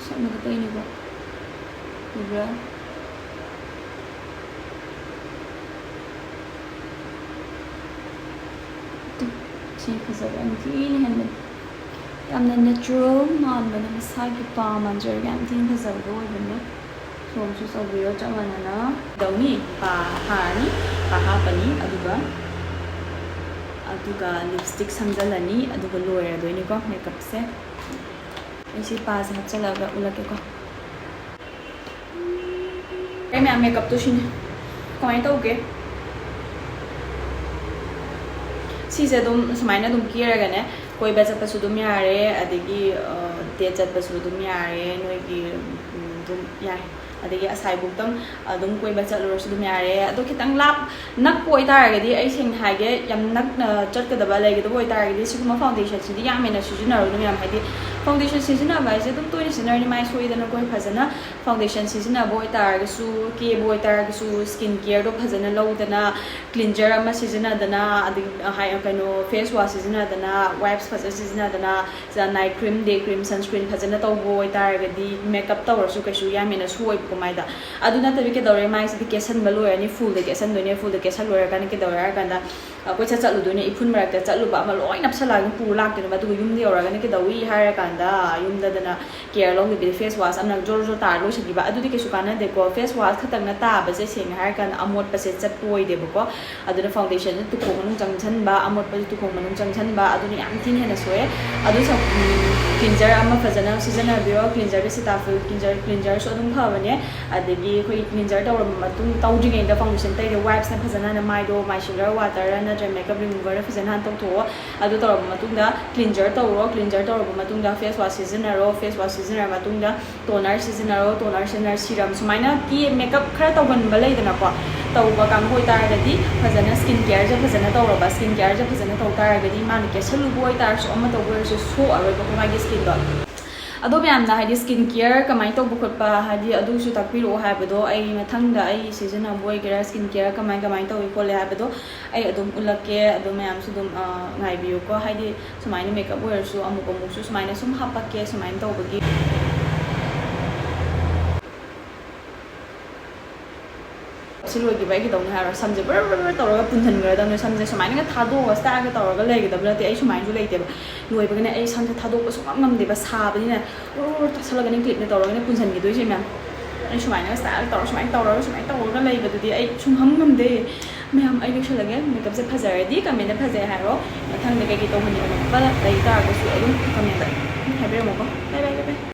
ꯁꯝꯅ ꯈꯛꯇ ꯏꯅꯤꯀꯣ꯫ ꯎꯕ꯭ꯔꯥ? ꯇꯨ, ꯁꯤ ꯐꯖꯕ ꯌꯥꯝ ꯊꯤꯅ ꯍꯦꯟꯕꯅꯤ꯫ ꯌꯥꯝꯅ natural ꯃꯥꯟꯕꯅꯦ, ꯃꯁꯥꯒꯤ ꯄꯥ ꯃꯥꯟꯖꯔꯒ ꯌꯥꯝ ꯊꯤꯅ ꯐꯖꯕꯗꯣ ꯑꯣꯏꯕꯅꯦ꯫ ꯁꯣꯝꯁꯨ ꯇꯧꯕꯤꯔꯣ ꯆꯞ ꯃꯥꯟꯅꯅ꯫ ꯇꯧꯅꯤ, ꯄꯥ ꯍꯥꯔꯅꯤ, ꯄꯥ ꯍꯥꯞꯄꯅꯤ, ꯑꯗꯨꯒ, ꯑꯗꯨꯒ lipstick ꯁꯪꯖꯜꯂꯅꯤ, ꯑꯗꯨꯒ ꯂꯣꯏꯔꯗꯣꯏꯅꯤꯀꯣ makeupꯁꯦ꯫ ꯑꯩ ꯁꯤ ꯄꯥꯁꯦ ꯍꯥꯞꯆꯜꯂꯒ ꯎꯠꯂꯛꯀꯦꯀꯣ꯫ ꯑꯩ ꯃꯌꯥꯝ makeupꯇꯣ ꯁꯤꯅꯤ꯫ ꯀꯃꯥꯏꯅ ꯇꯧꯒꯦ? ꯁꯤꯁꯦ ꯑꯗꯨꯝ ꯁꯨꯃꯥꯏꯅ ꯑꯗꯨꯝ ꯀꯦꯔꯒꯅꯦ, ꯀꯣꯏꯕ ꯆꯠꯄꯁꯨ ꯑꯗꯨꯝ ꯌꯥꯔꯦ, ꯑꯗꯒꯤ, ꯑ, date ꯆꯠꯄꯁꯨ ꯑꯗꯨꯝ ꯌꯥꯔꯦ, ꯅꯣꯏꯒꯤ, ꯎꯝ, ꯑꯗꯨꯝ ꯌꯥꯏ꯫ ꯑꯗꯒꯤ ꯑꯁꯥꯏꯕꯨꯛꯇꯪ ꯑꯗꯨꯝ ꯀꯣꯏꯕ ꯆꯠꯂꯨꯔꯁꯨ ꯑꯗꯨꯝ ꯌꯥꯔꯦ꯫ ꯑꯗꯣ ꯈꯤꯇꯪ ꯂꯥꯞ-, ꯅꯛꯄ ꯑꯣꯏꯇꯥꯔꯒꯗꯤ, ꯑꯩ ꯁꯦꯡꯅ ꯍꯥꯏꯒꯦ, ꯌꯥꯝ ꯅꯛꯅ ꯆꯠꯀꯗꯕ ꯂꯩꯒꯗꯕ ꯑꯣꯏꯇꯥꯔꯒꯗꯤ, ꯁꯤꯒꯨꯝꯕ foundationꯁꯤꯗꯤ ꯌꯥꯝ ꯍꯦꯟꯅ ꯁꯤꯖꯤꯟꯅꯔꯨꯅꯨ ꯃꯌꯥꯝ꯫ ꯍꯥꯏꯗꯤ foundation ꯁꯤꯖꯤꯟꯅꯕ ꯍꯥꯏꯁꯦ ꯑꯗꯨꯝ ꯇꯣꯏꯅ ꯁꯤꯖꯤꯟꯅꯔꯗꯤ ꯃꯥꯏ ꯁꯣꯛꯏꯗꯅꯀꯣ꯫ ꯐꯖꯅ foundation ꯁꯤꯖꯤꯟꯅꯕ ꯑꯣꯏꯇꯥꯔꯒꯁꯨ, ꯀꯦꯕ ꯑꯣꯏꯇꯥꯔꯒꯁꯨ, skin careꯗꯣ ꯐꯖꯅ ꯂꯧꯗꯅ, cleanser ꯑꯃ ꯁꯤꯖꯤꯟꯅꯗꯅ, ꯑꯗꯒꯤ, ꯍꯥꯏ-, ꯀꯩꯅꯣ, face wash ꯁꯤꯖꯤꯟꯅꯗꯅ, wipes ꯐꯖꯅ ꯁꯤꯖꯤꯟꯅꯗꯅ, night cream, day cream, sunscreen ꯐꯖꯅ ꯇꯧꯕ ꯑꯣꯏꯇꯥꯔꯒꯗꯤ, makeup ꯇꯧꯔꯁꯨ ꯀꯩꯁꯨ ꯌꯥꯝ ꯍꯦꯟꯅ ꯁꯣꯛꯑꯣꯏꯕꯀꯣ ꯃꯥꯏꯗ꯫ ꯑꯗꯨ ꯅꯠꯇꯕꯤ ꯀꯩꯗꯧꯔꯦ, ꯃꯥꯏꯁꯤꯗꯤ ꯀꯦꯁꯟꯕ ꯂꯣꯏꯔꯅꯤ, fullꯗ ꯀꯦꯁꯟꯗꯣꯏꯅꯦ꯫ Fullꯗ ꯀꯦꯁꯟ ꯂꯣꯏꯔꯀꯥꯟꯗ ꯀꯩꯗꯧꯔꯦ ꯍꯥꯏꯔ ꯀꯥꯟꯗ, ꯑ, ꯀꯣꯏꯆꯠ ꯆꯠꯂꯨꯗꯣꯏꯅꯦ, ꯏꯐꯨꯟ ꯃꯔꯛꯇ ꯆꯠꯂꯨꯕ ꯑꯃ ꯂꯣꯏ ꯅꯞꯁꯜꯂꯛꯑꯒ ꯄꯨꯔ ꯂꯥꯛꯇꯣꯏꯅꯦꯕ꯫ ꯑꯗꯨꯒ ꯌꯨꯝꯗ ꯌꯧꯔꯒꯅ ꯀꯩꯗꯧꯏ ꯍꯥꯏꯔ ꯀꯥꯟꯗ, ꯌꯨꯝꯗꯗꯅ care ꯂꯧꯗꯕꯤꯗ face wash ꯑꯃꯅ ꯖꯣꯔ ꯖꯣꯔ ꯇꯥꯔ ꯂꯣꯏꯁꯤꯟꯈꯤꯕ꯫ ꯑꯗꯨꯗꯤ ꯀꯩꯁꯨ ꯀꯥꯟꯅꯗꯦꯀꯣ꯫ Face wash ꯈꯛꯇꯪꯅ ꯇꯥꯕꯁꯦ ꯁꯦꯡꯅ ꯍꯥꯏꯔ ꯀꯥꯟꯗ ꯑꯃꯣꯠꯄꯁꯦ ꯆꯠꯄ ꯑꯣꯏꯗꯦꯕꯀꯣ꯫ ꯑꯗꯨꯅ foundationꯁꯦ ꯇꯨꯈꯣꯡ ꯃꯅꯨꯡ ꯆꯪꯁꯟꯕ, ꯑꯃꯣꯠꯄꯁꯦ ꯇꯨꯈꯣꯡ ꯃꯅꯨꯡ ꯆꯪꯁꯟꯕ, ꯑꯗꯨꯅ ꯌꯥꯝ ꯊꯤꯅ ꯍꯦꯟꯅ ꯁꯣꯛꯑꯦ꯫ ꯑꯗꯨ ꯁ-, ꯎꯝ, Cleanser ꯑꯃ ꯐꯖꯅ ꯁꯤꯖꯤꯟꯅꯕꯤꯔꯣ꯫ Cleanserꯗ Cetaphil cleanser, cleanserꯁꯨ ꯑꯗꯨꯝ ꯐꯕꯅꯦ꯫ ꯑꯗꯒꯤ ꯑꯩꯈꯣꯏ cleanser ꯇꯧꯔꯕ ꯃꯇꯨꯡ, ꯇꯧꯗ꯭ꯔꯤꯉꯩꯗ foundation ꯇꯩꯔꯦ, wipesꯅ ꯐꯖꯅ ꯅꯃꯥꯏꯗꯣ micellar waterꯔ ꯅꯠꯇ꯭ꯔꯒ makeup removerꯅ ꯐꯖꯅ ꯍꯥꯟꯅ ꯇꯧꯊꯣꯛꯑꯣ꯫ ꯑꯗꯨ ꯇꯧꯔꯕ ꯃꯇꯨꯡꯗ cleanser ꯇꯧꯔꯣ꯫ Cleanser ꯇꯧꯔꯕ ꯃꯇꯨꯡꯗ face wash ꯁꯤꯖꯤꯟꯅꯔꯣ꯫ Face wash ꯁꯤꯖꯤꯟꯅꯔꯕ ꯃꯇꯨꯡꯗ toner ꯁꯤꯖꯤꯟꯅꯔꯣ꯫ Toner ꯁꯤꯖꯤꯟꯅꯔ serum, ꯁꯨꯃꯥꯏꯅ ꯀꯦ makeup ꯈꯔ ꯇꯧꯒꯟꯕ ꯂꯩꯗꯅꯀꯣ, ꯇꯧꯕ ꯀꯥꯡꯕꯨ ꯑꯣꯏꯇꯥꯔꯒꯗꯤ ꯐꯖꯅ skin careꯁꯦ ꯐꯖꯅ ꯇꯧꯔꯕ, skin careꯁꯦ ꯐꯖꯅ ꯇꯧ ꯇꯥꯔꯒꯗꯤ ꯃꯥꯅ ꯀꯦꯁꯜꯂꯨꯕ ꯑꯣꯏꯇꯥꯔꯁꯨ ꯑꯃ ꯇꯧꯕ ꯑꯣꯏꯔꯁꯨ ꯁꯣꯛꯑꯔꯣꯏꯕꯀꯣ ꯃꯥꯒꯤ skinꯗꯣ꯫ ꯑꯗꯣ ꯃꯌꯥꯝꯅ ꯍꯥꯏꯗꯤ skin care ꯀꯃꯥꯏꯅ ꯇꯧꯕ ꯈꯣꯠꯄ, ꯍꯥꯏꯗꯤ ꯑꯗꯨꯁꯨ ꯇꯥꯛꯄꯤꯔꯛꯑꯣ ꯍꯥꯏꯕꯗꯣ, ꯑꯩ ꯃꯊꯪꯗ ꯑꯩ ꯁꯤꯖꯤꯟꯅꯕ ꯑꯣꯏꯒꯦꯔꯥ, skin care ꯀꯃꯥꯏ ꯀꯃꯥꯏꯅ ꯇꯧꯏ ꯈꯣꯠꯂꯤ ꯍꯥꯏꯕꯗꯣ ꯑꯩ ꯑꯗꯨꯝ ꯎꯠꯂꯛꯀꯦ꯫ ꯑꯗꯣ ꯃꯌꯥꯝꯁꯨ ꯑꯗꯨꯝ, ꯑ, ꯉꯥꯏꯕꯤꯌꯨꯀꯣ꯫ ꯍꯥꯏꯗꯤ ꯁꯨꯃꯥꯏꯅ makeup ꯑꯣꯏꯔꯁꯨ ꯑꯃꯨꯛ ꯑꯃꯨꯛꯁꯨ ꯁꯨꯃꯥꯏꯅ ꯁꯨꯝ ꯍꯥꯞꯄꯛꯀꯦ, ꯁꯨꯃꯥꯏꯅ ꯇꯧꯕꯒꯤ꯫ ꯁꯤ ꯂꯣꯏꯈꯤꯕ ꯑꯩ ꯀꯩꯗꯧꯅꯤ ꯍꯥꯏꯔꯣ? ꯁꯝꯁꯦ ꯕꯔ ꯕꯔ ꯕꯔ ꯇꯧꯔꯒ ꯄꯨꯟꯁꯤꯟꯈ꯭ꯔꯗꯕꯅꯦ꯫ ꯁꯝꯁꯦ ꯁꯨꯃꯥꯏꯅꯒ ꯊꯥꯗꯣꯛꯑꯒ styleꯒ ꯇꯧꯔꯒ ꯂꯩꯒꯗꯕ ꯅꯠꯇꯦ꯫ ꯑꯩ ꯁꯨꯃꯥꯏꯅꯁꯨ ꯂꯩꯇꯦꯕ꯫ ꯂꯣꯏꯕꯒꯅꯦ ꯑꯩ ꯁꯝꯁꯦ ꯊꯥꯗꯣꯛꯄ ꯁꯨꯡꯉꯝ ꯉꯝꯗꯦꯕ, ꯁꯥꯕꯅꯤꯅ꯫ ꯎꯔ ꯇꯥꯁꯜꯂꯒꯅꯦ clipꯅ ꯇꯧꯔꯒꯅꯦ ꯄꯨꯟꯁꯤꯟꯈꯤꯗꯣꯏꯁꯦ ꯃꯌꯥꯝ꯫ ꯑꯩ ꯁꯨꯃꯥꯏꯅꯒ style ꯇꯧꯔ, ꯁꯨꯃꯥꯏꯅ ꯇꯧꯔꯒ, ꯁꯨꯃꯥꯏꯅ ꯇꯧꯔꯒ ꯂꯩꯕꯗꯨꯗꯤ ꯑꯩ ꯁꯨꯡꯉꯝ ꯉꯝꯗꯦ꯫ ꯃꯌꯥꯝ, ꯑꯩ ꯂꯣꯏꯁꯤꯜꯂꯒꯦ꯫ Makeupꯁꯦ ꯐꯖꯔꯗꯤ commentꯇ ꯐꯖꯩ ꯍꯥꯏꯔꯣ꯫ ꯃꯊꯪꯗ ꯀꯩꯀꯩ ꯇꯧꯍꯟꯅꯤꯡꯕ ꯂꯩ ꯇꯥꯔꯒꯁꯨ ꯑꯗꯨꯝ commentꯇ ꯍꯥꯏꯕꯤꯔꯝꯃꯣꯀꯣ꯫ Bye bye, bye bye꯫